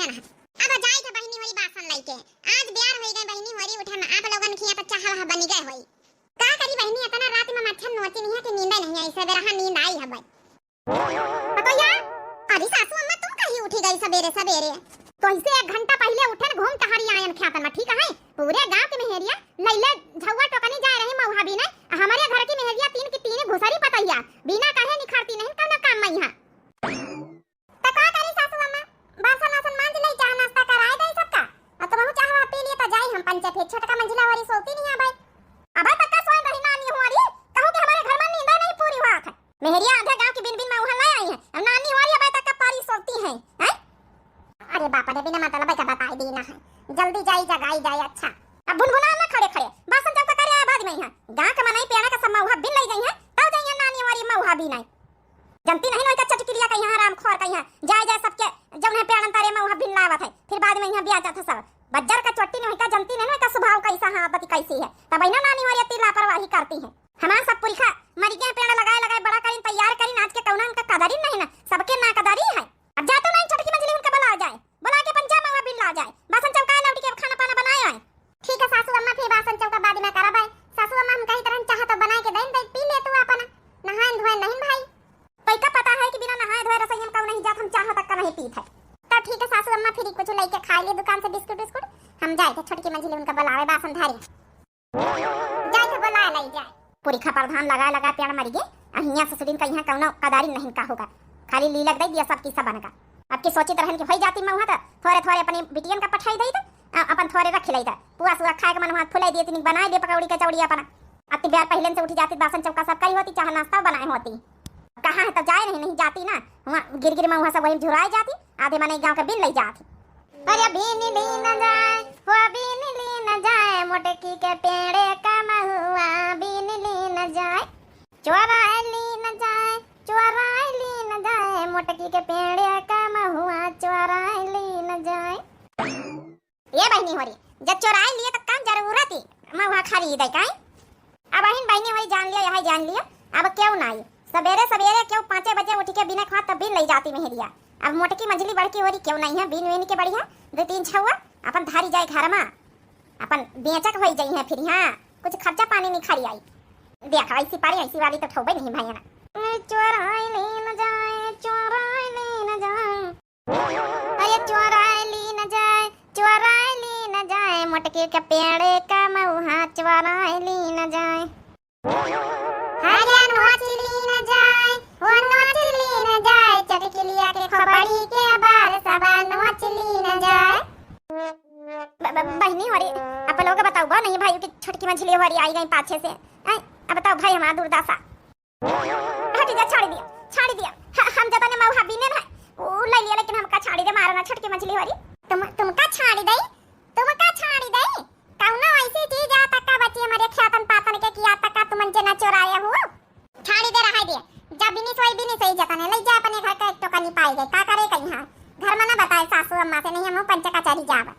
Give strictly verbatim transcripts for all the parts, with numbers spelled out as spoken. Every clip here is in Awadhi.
अब जाई थे बहिनी होरी बासन लइके। आज बियार होई गए बहिनी होरी उठे में, आप लोगन खिया तो चाह वाह बनी गए होई। का करी बहिनी, इतना रात में मच्छर नोची नहीं है कि नींद नहीं आई, सवेरा नींद आई है भाई। पतोहिया, अरे सासू अम्मा तुम कहीं उठी गई सवेरे सवेरे? तो इसे एक घंटा पहले उठे न घूम टहरी आयन ख्यातन में, ठीक है? पूरे गांव के मेहरिया लैले झउआ टोकनी जाए रही मऊहा बीने, आ हमारे घर की मेहरिया तीन की तीन घुसरी पतोहिया, बिना कहे निखरती नहीं कौनो काम में यहाँ। त का करी सासू अम्मा, बासन वासन मांज ले, चाह नाश्ता कराए दे सबका। अब तुमहू चाह वाह पी लिए त जाई हम पंचे, फिर छोटका मंझिला वाली सोती नहीं है भाई। अब तक का सोए रही नानी हुआरी, कहूँ कि हमारे घर में नींद नहीं पूरी हुआ है। मेहरिया आधे गांव की बिन बिन मऊहा ले आई है, अब नानी हुआरी अब तक का पारी सोती है, हैं? अरे बाप रे, बिना मतलब का बताई दी ना है, जल्दी जाई जगाई जाए। अच्छा, अब भुनभुना ना खड़े खड़े, बासन चौका करे आए बाद में यहाँ। गांव के मनई पेड़ा का सब मऊहा बिन ले गई है, तब जाइए नानी हुआरी मऊहा बीने। जनती नहीं नोई का चटकिलिया का यहाँ, हराम खोर का यहाँ। जाए जाए सबके जौन है पेड़न तारे में वहाँ बिन लावत है, फिर बाद में यहाँ ब्याह जात है सब। बज्जर का चोटी नोई का, जनती नहीं नोई का स्वभाव कैसा है, आदत कैसी है। तब इन्हें नानी वाली इतनी लापरवाही करती है। हमार सब पुरखा मरी के पेड़ लगाए लगाए बड़ा करीन, तैयार करीन, आज के कौनो उनका कदरी नहीं ना, सबके ना कदरी है। अब जा तो नहीं छोटकी मंझली उनका बुला जाए, बुला के पंचा मऊहा बिन ला जाए, बासन चौका लौट के अब खाना पाना बनाए आए। ठीक है सासू अम्मा, फिर बासन चौका बाद में करब है। सासू अम्मा हम कही तरह चाह तो बनाए के देन दे, पी ले तू अपन, नहाए धोए नहीं भाई। तोइका पता है कि बिना नहाए धोए रसोई में कौन नहीं जात, हम चाह तक का नहीं पीत है। तो ठीक है सासू अम्मा, फिर कुछ लेके खा ले दुकान से बिस्कुट उस्कुट, हम जाए थे छोटकी मंझली उनका बुलावे बासन धारी। जाए थे बुला लाई जाए। पुरखा प्रधान लगा लगा पेड़ मर गए, आ हियां ससुरिन का यहाँ कौनो कदारी नहीं का होगा, खाली लीलक दे दिया सब किस्सा बन का। अब की सोचित रहन कि होई जाती मऊहा त थोड़े थोड़े अपनी बिटियन का पठाई दई त, आ, अपन थोड़े रख लाई त, पुआ सुआ खाए के मन हुआ फुलाई दिए, तनिक बनाए दे पकौड़ी कचौड़ी अपना। अति ब्यार पहले से उठी जाती, बासन चौका सब करी होती, चाह नाश्ता बनाए होती। कहाँ है तो जाए नहीं, नहीं जाती ना, हुआ गिर गिर मऊहा सब वही झुराए जाती, आधे मनई गाँव के बिन ले जाती। अरे बीन ली न जाए, हो बीन ली न जाए, मोटकी के पेड़े का महुआ बीन ली न जाए, चोराए ली न जाए, चोराए ली न जाए, मोटकी के पेड़े का महुआ चोराए ली न जाए। ए बहिनी होरी, जब चोराए लिए तो का जरूरत ही महुआ खरीदे काई? अब अहिन बहिनी होरी जान लिया, यही जान लिया, अब क्यों ना आई। सबेरे सबेरे क्यों पाँचे बजे उठ के बिना खात तब बीन ले जाती मेहरिया। अब मोटकी मंझली बड़की होरी क्यों नहीं है, बीन वेन के बढ़िया दो तीन छुआ अपन धारी जाए घर में, अपन बेचक होई जाई है फिर, हाँ कुछ खर्चा पानी नहीं खरी आई। देख ऐसी पारी ऐसी वाली तो ठोबे नहीं भैया ना। ए, चोराए ले न जाए, चोराए ले न जाए। अरे चोराए ली न जाए, चोराए ली न जाए, मोटकी के पेड़े का महुआ चोराए ली न जाए। अरे नोच ली न जाए, वो नोच ली न जाए, चटकिलिया के खोपड़ी के बार सब नोच ली न जाए। ब-, ब-, बहिनी होरी, आप लोग बताओ बा नहीं भाई कि छोटकी मंझली होरी आई गई पाछे से। आय, अब बताओ भाई हमारा दुर्दशा। हट जा, छाड़ी दिया, छाड़ी दिया। ह-, हम जतने मऊहा बीने ना, उ ले लिया, लेकिन हमका छाड़ी दे, मारा ना छोटकी मंझली होरी। तुम, तुमका छाड़ी दई, तुमका छाड़ी दई। कौनो ऐसी चीज आ तक का बची हमारे ख्यातन पातन के कि आ तक का तुमन जे ना चोराया हो। छाड़ी दे, रहाई दे। जा बिनी सोई, बिनी सोई जतने, ले जा अपने घर का एक टोकनी पाई गई। का करे कहीं हाँ? घर में ना बताए सासू अम्मा से, नहीं हम पंच कचहरी जाब।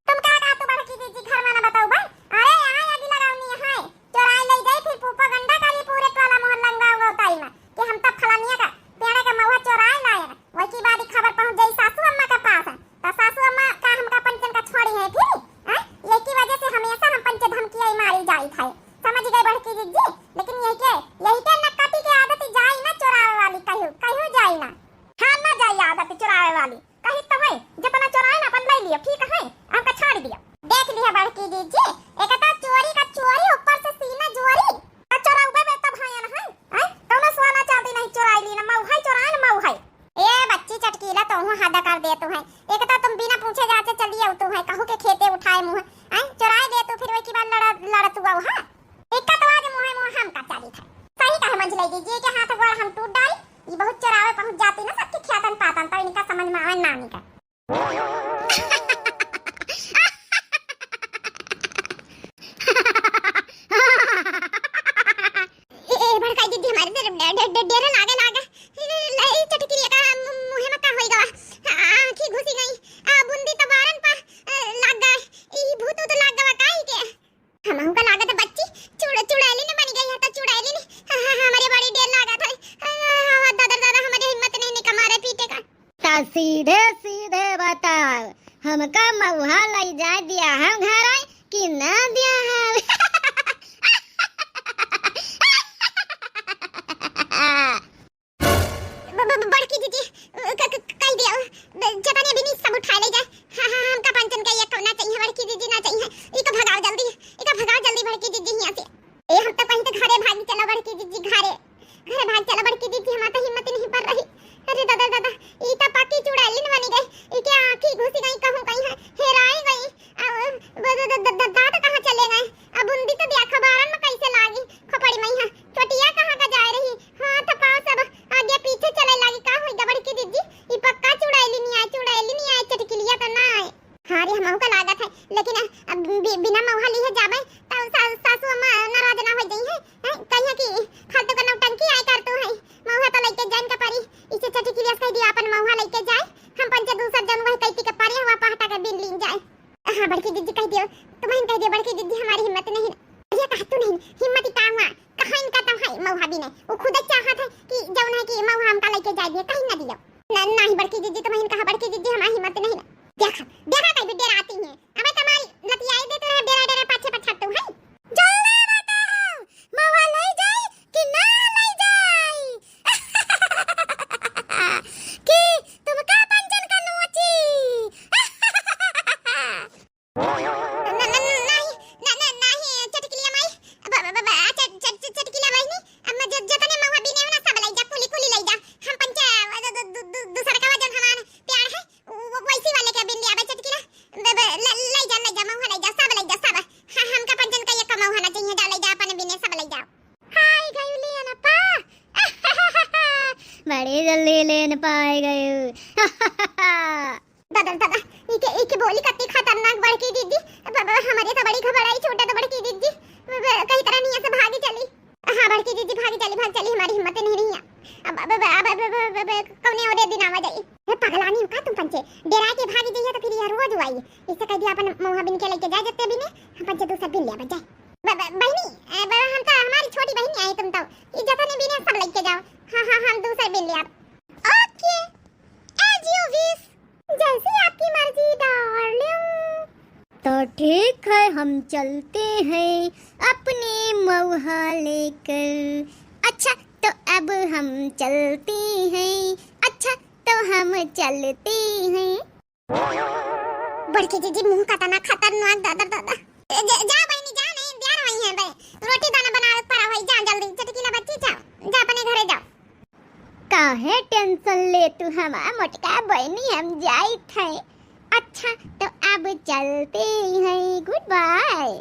तुम का, का तू बड़की दीदी घर में ना बताऊ बा? अरे यहाँ आगी लगावनी है। चोराई ले जाई, फिर फूफा गंडा करी पूरे टोला मोहल्ला गाँव गौताई में कि हम तब फलानिया का पेड़ का महुआ चोराए लाए हैं। वही की बाद ही खबर पहुँच जाई सासू अम्मा के पास। तो सासू अम्मा का हमका पंचन का छोड़ी है फिर, हैं? ये की वजह से हमेशा हम पंच धमकी आई मारी जाई था, समझ गए बड़की जीजी? लेकिन यही के, यही के नक्काटी के आदत जाई ना चोरावे वाली, कहियो, कहियो जाई ना। हाँ, ना जाई आदत चोरावे वाली। कही तो है, जितना चोराए ना अपन ले लियो, ठीक है, हमका छाड़ दियो। देख लिया बड़की जीजी, एक तो चोरी का चोरी, ऊपर से सीना जोरी। तो चोराउबे में तब है ना, हैं? हैं? कौनो सोना चांदी नहीं चोराई ली ना, मऊ है चोराए ना, मऊ है। ए बच्ची चटकीला, तो हूँ हद कर दे तू है। एक तो तुम बिना पूछे जाचे चली आओ तू है, कहू के खेते उठाए मुँह, हैं? चोराए दे तू, फिर वही की बात लड़ा, लड़त हुआ है। एक तो आज मुँह है, मुँह हम का चाली था। सही कहे मंझले जी, जे के हाथ गोड़ हम टूट डाली, ये बहुत चोरावे पहुँच जाती ना सबके ख्यातन पातन, तो इनका समझ में आवे नानी का। ए, ए, बड़काई दीदी, हमारे डर, डर, डर, डर, डर लागे, लागे। ले, ले, ले, चटकिरिया का मु-, मुँहे में का होई गवा? आँखी घुसी गई। आ, बुंदी तो बारन पा, अ, लाग गए। ई भूत उत लाग गवा काई के? हमहू का लागत है बच्ची, चुड़-, चुड़ैली न बन गई है, तो चुड़ैली न, हाँ, हाँ, हाँ, हमारे बड़ी डर लागत है। हाँ, हाँ, हाँ, दादा, दादा, हमारे हिम्मत नहीं, नहीं कमारे पीटे का। तो सीधे सीधे बताओ, हमका मउहा लइ जाए दिया हम घर आए कि ना दिया हम? ब-, ब-, ब-, बड़की दीदी, क-, क-, कहि दिया, ब-, जतने भी नहीं सब उठाए लइ जाए। हाँ, हाँ, हमका पंचन का ये ना चाहिए, बड़की दीदी ना चाहिए। इका भगाओ जल्दी, इका भगाओ जल्दी बड़की दीदी हियाँ से। ए, हम तो कहीं तो घरे भागी चला बड़की दीदी, घरे, घरे भाग चला बड़की दीदी, हमार तो हिम्मत नहीं पर रही। अरे दादा, दादा, ई तो पक्की चुड़ैलिन बनी गई, इके आँखी घुस गई, कहूँ कहीं है, हेराई गई। अब द-, द-, द-, द-, दाँत कहाँ चले गए? अब बूंदी तो दिया अखबारन में कैसे लागी? खोपड़ी में यहाँ चोटिया कहाँ का जाए रही? हाथ पाँव सब आगे पीछे चले लागी। का होई गा बड़की दीदी? ई पक्का चुड़ैलिन आए, चुड़ैलिन आए, चटकिलिया तो ना आए। हाँ रे, हमहू का लागत है, लेकिन अब बि-, बिना मउहा लिए जाबे, तब सा-, सासू अम्मा नाराज ना हो जाई है, हैं? कहिए कि फालतू का नौटंकी आए कर तू है, मउहा तो लइके जान के परी, इसे चटकिलिया से कहि दिया अपन मउहा लइके जाए, हम पंचे दूसर जन वही कैती के परे हुआ पहटा के बिन लीन जाए। हाँ, बड़की दीदी कहि दियो, तुम्हें कहि दियो, बड़की दीदी हमारी हिम्मत नहीं। अरे, कहा तू नहीं, हिम्मत ही का हुआ? कहाँ इनका तो है मउहा बिने? वो खुद चाहत है कि जौन है कि मउहा हमका लइके जाए दिए, कहीं ना दियो। न-, नहीं बड़की दीदी, तुम्हें कहा बड़की दीदी हमारी हिम्मत नहीं। देखा, देखा कहीं भी डेराती हैं। अबे तुम्हारी लतियाई देते रहे, डेरा डेरा पाछे पछाते हैं। जल्दी बताओ, मउहा लइ जाई कि ना लइ जाई? कि तुमका पंचन का नोची? न-, न-, न-, नहीं, न-, न-, नहीं, चटकिलिया माई, ब-, ब-, ब-, ब-, चट-, चट-, चट-, चटकिला बहिनी, अब मैं ज-, जतने मउहा बिने हो ना, सब लइ जा, कुली, कुली लइ जा। हम पंचे, अ, दु-, दु-, दु-, दु-, दूसर का वजन हमार प्यार है, वो, वो वैसी वाले के बिन लिया बे चटकिला, ब-, ब-, ल-, लइ जा, लइ जा, मउहा लइ जा, सब लइ जा, सब। हाँ, हमका पंचन का ये मउहा ना चाहिए, जा लइ जा, अपने बिने सब लइ जा। हाय गई लेन पा। बड़ी जल्दी लेन पाए गए। दादा, दादा, इके, इके बोली कत्ती खतरनाक बड़की दीदी। ब-, ब-, हमरे तो बड़ी घबराई, छोटा तो बड़की दीदी। ब-, ब-, कहीं तरह निया से भागी चली। हाँ, बड़की दीदी भागी चली, भाग चली, हमारी हिम्मत नहीं रही है। अब, अब, अब, अब, अब, अब, अब, कौने औरे दिन आवा जाई। ए, पगलानी हो का तुम पंचे? डेरा के भागी जाइए तो फिर यह रोज हुआई। इससे कहि दिया अपन मउहा बिन के लइके जाए जत्ते बिने, हम पंचे दूसर बिन लिया बजाए। ब-, ब-, बहिनी, ए, ब-, हम तो, हमारी छोटी बहिनी आई तुम तो। ये जतने बिने सब लइके जाओ। हाँ, हाँ, हम दूसर बिन लिया। OK, as you wish। जैसी आपकी मर्जी, darling। तो ठीक है, हम चलते हैं अपने मउहा लेकर। अच्छा, तो अब हम चलते हैं। अच्छा, तो हम चलते हैं। बड़की जीजी मुँह का तना खतरनाक, दादा, दादा। ए, जा, जा बहिनी, जा, नहीं, देर होई है बे। रोटी दाना बनावे के परा होई, जा जल्दी, चटकीला बच्ची, जा, जा अपने घरे जाओ। काहे tension ले तू हमार मोटका बहिनी, हम जाइत है। अच्छा, तो अब चलते हैं, goodbye।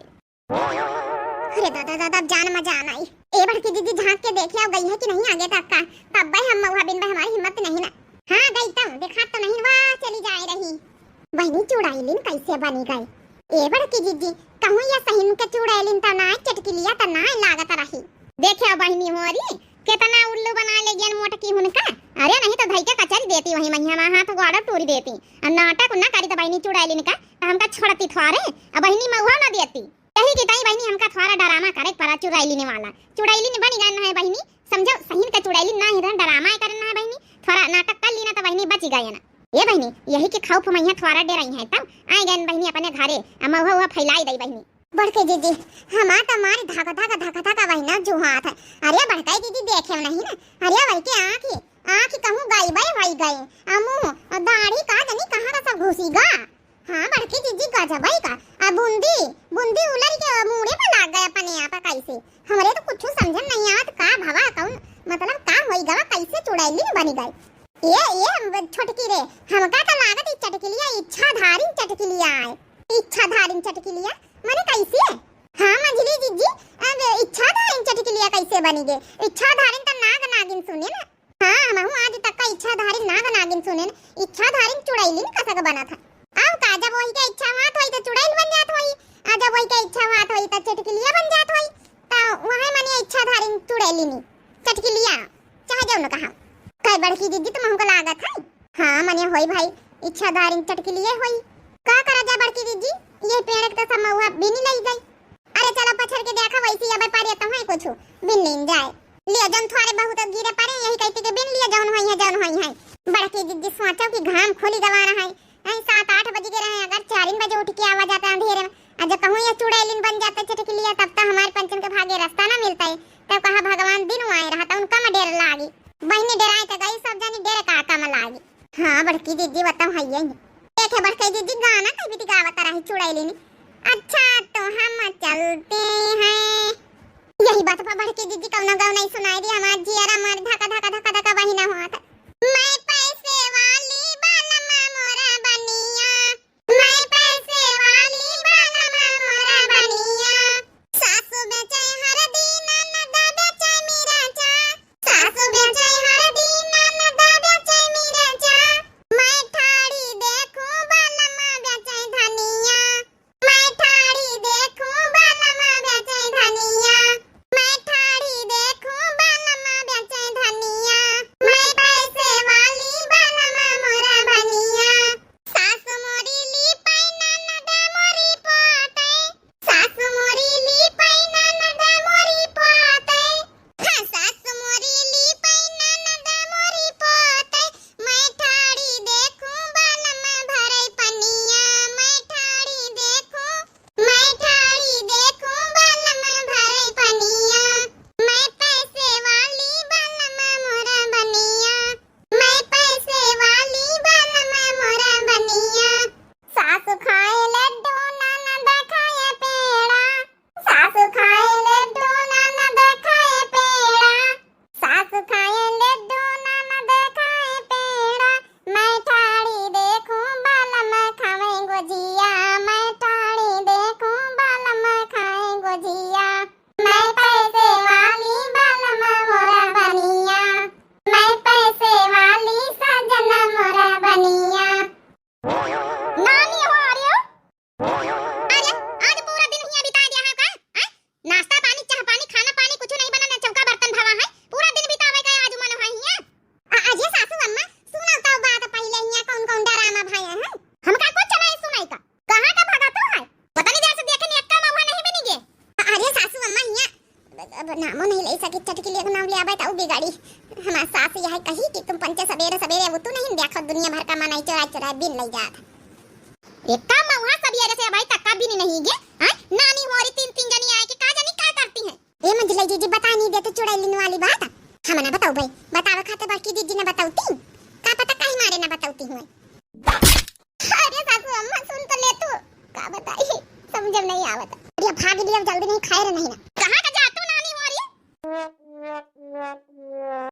अरे दादा, दादा, अब जान मजा आना ही। ए बड़की जीजी, झाँक के देखे, अब गई है कि नहीं आगे तक का? तब भाई हम मउहा बिन बे, हमारी हिम्मत नहीं ना। हाँ, गई तो, देखा तो नहीं, वाह, चली जाए रही। बहिनी, चुड़ैलिन कैसे बनी गई? ए बड़की जीजी, कहूँ या सहिन के चुड़ैलिन तो ना, चटकिलिया तो ना लागत रही। देखे बहिनी होरी, केतना उल्लू बना ले गेन मोटकी हुनका। अरे नहीं तो धई के कचरी देती, वही मइहाँ मा हाथ गोड़ तोरी देती। आ नाटक ना करी तो बहिनी चुड़ैलिन का, तो हमका छोड़ती थोरे, आ बहिनी मउहा ना देती। यही की ताई बहिनी हमका थोड़ा drama करे परा चुड़ैलिन वाला। चुड़ैलिन बनी गन है बहिनी, समझो सहिन का चुड़ैलिन ना है, drama ही करन है बहिनी, थोड़ा नाटक कर ली ना तो बहिनी बची गए ना। ए बहिनी, यही के खौफ मइहाँ थोड़ा डेराई है, तब आए गए बहिनी अपने घरे, आ मउहा उहा फैलाई दई बहिनी। बड़की जीजी, हमार तो मारी धक धक धक धक बहिना जुहात है। अरे बड़की जीजी देखे नहीं ना, अरे वही के आँखी, आँखी कहूँ गई बे वही गई, आ मुँह, आ दाढ़ी का जनी कहाँ का सब घुसी गा। हाँ बड़की जीजी गजबई का, आ बूंदी, बूंदी उलर के मूड़े पे लाग गए अपने आप कैसे। हमरे तो कुछ समझन नहीं आवत का भवा कौन, मतलब का होई गवा कैसे चुड़ैलिन बनी गई। ए, ए, छोटकी रे, हमका तो लागत ई चटकिलिया इच्छाधारी चटकिलिया आए। इच्छाधारी चटकिलिया? माने कैसे? हाँ, मझली जीजी, अब इच्छाधारी चटकिलिया कैसे बनी गे? इच्छाधारी तो नाग नागिन सुने ना। हाँ, हमहू आज तक का इच्छाधारी नाग नागिन सुने ना। इच्छाधारी चुड़ैलिन कसक बनत है। अब का, जब वही के इच्छा होत होई तो चुड़ैल बन जात होई, आ जब वही के इच्छा होत होई तो चटकिलिया बन जात होई। तो वही माने इच्छाधारी चुड़ैलिनी, चटकिलिया, चाहे जौन कहा। कई बड़की जीजी तो हमका लागत है। हाँ, मने होई भाई, इच्छाधारी चटकिलिया होई। का करा जाए बड़की जीजी, ये पेड़ के तो सब मउहा बिनी लई गई। अरे चलो पछर के देखा, वैसी अबे परे तो है कुछ, बिन लीन जाए। लियो जौन थोड़े बहुत गिरे परे, यही कहती के बिन लियो जौन होई है, जौन होई है। बड़की जीजी सोचो कि घाम खुली गवा रहा है, यही सात आठ बज गए रहे, जनी डेराइ त गई, सब जनी डेरे का काम लागी। हाँ, बड़की दीदी, बताओ, है ये। देखे, बड़की दीदी गाना कहीं भी गावत रही, चुड़ैलिनी। अच्छा, तो हम चलते हैं। यही बात पर बड़की दीदी कौनो गाँव नहीं सुनाई दी, हमार जियरा मार धका धका धका धका बहिना हुआ था। मैं पैसे वाली बालमा मोरा बनिया, मैं पैसे वाली बालमा मोरा बनिया। सासु बेचे हरदी, ननद बेचे मिरचा, सासु बेचे हरदी, ननद बेचे मिरचा। मैं ठाड़ी देखूं बालमा बेचे धनिया, मैं ठाड़ी देखूं बालमा बेचे धनिया, मैं ठाड़ी देखूं बालमा बेचे धनिया। मैं पैसे वाली बालमा मोरा बनिया। सासु मोरी लीपै ननद मोरी पोतै, सासु मोरी लीपै ननद मोरी पोतै। हाँ, सासु मोरी लीपै ननद मोरी पोतै। मैं ठाड़ी देखूं बालमा भरै पनिया, मैं ठाड़ी देखूं, मैं ठाड़ी देखूं बालमा भरै पनिया। मैं पैसे वाली बालमा मोरा बनिया, मैं पैसे वाली बालमा मोरा बनिया। सासु खाए लड्डू, ननद खाए पेड़ा, सासु खाए लड्डू, ननद खाए पेड़ा, सासु खाए लड्डू, ननद खाए पेड़ा। मैं ठाड़ी देखूं बालमा खाए गोजिया, मैं ठाड़ी देखूं बालमा खाए गोजिया। मैं पैसे वाली बालमा मोरा बनिया, मैं पैसे वाली सजना मोरा बनिया। नानी हो, अरे हो। अरे, आज पूरा दिन हियां बिता दिया है का? हैं? नाश्ता पानी, चाह पानी, खाना पानी कुछ नहीं बना, ना चौका बर्तन धवा है। पूरा दिन बितावे का आज मन है हियां। आ, अरे सासू अम्मा, सुनाओ तो बात पहिले हियां कौन कौन डरामा भया है? हमका कुछ नहीं सुनाई का। कहाँ का भागा तू है? पता नहीं जैसे देखे नहीं, एक्का महुआ नहीं बनी गे। अरे सासू अम्मा हियां, अब नामो नहीं ले सकी, चटकी ले नाम ले आवे तो बिगाड़ी। हमार सास यह कही कि तुम पंचे सवेरे सवेरे वो तू नहीं देखो, दुनिया भर का मनई चोराई चोराई बिन ले जात। एक्का महुआ सवेरे से अबहीं तक का बिन नहीं गे। हाँ? नानी हो रही तीन तीन जनी आए कि का जानी का करती हैं। ए मंझलई जीजी, बता नहीं दे तो चुड़ैलिन वाली बात। हम ना बताओ भाई, बतावे खाते बड़की जीजी ने बताउती। का पता काहे मारे ना बताउती हुए। अरे सासू अम्मा, सुन तो ले तू, का बताई, समझ में नहीं आवत। अरे भाग लिया, जल्दी नहीं खाए रे नहीं ना। कहाँ का जातू नानी हो रही?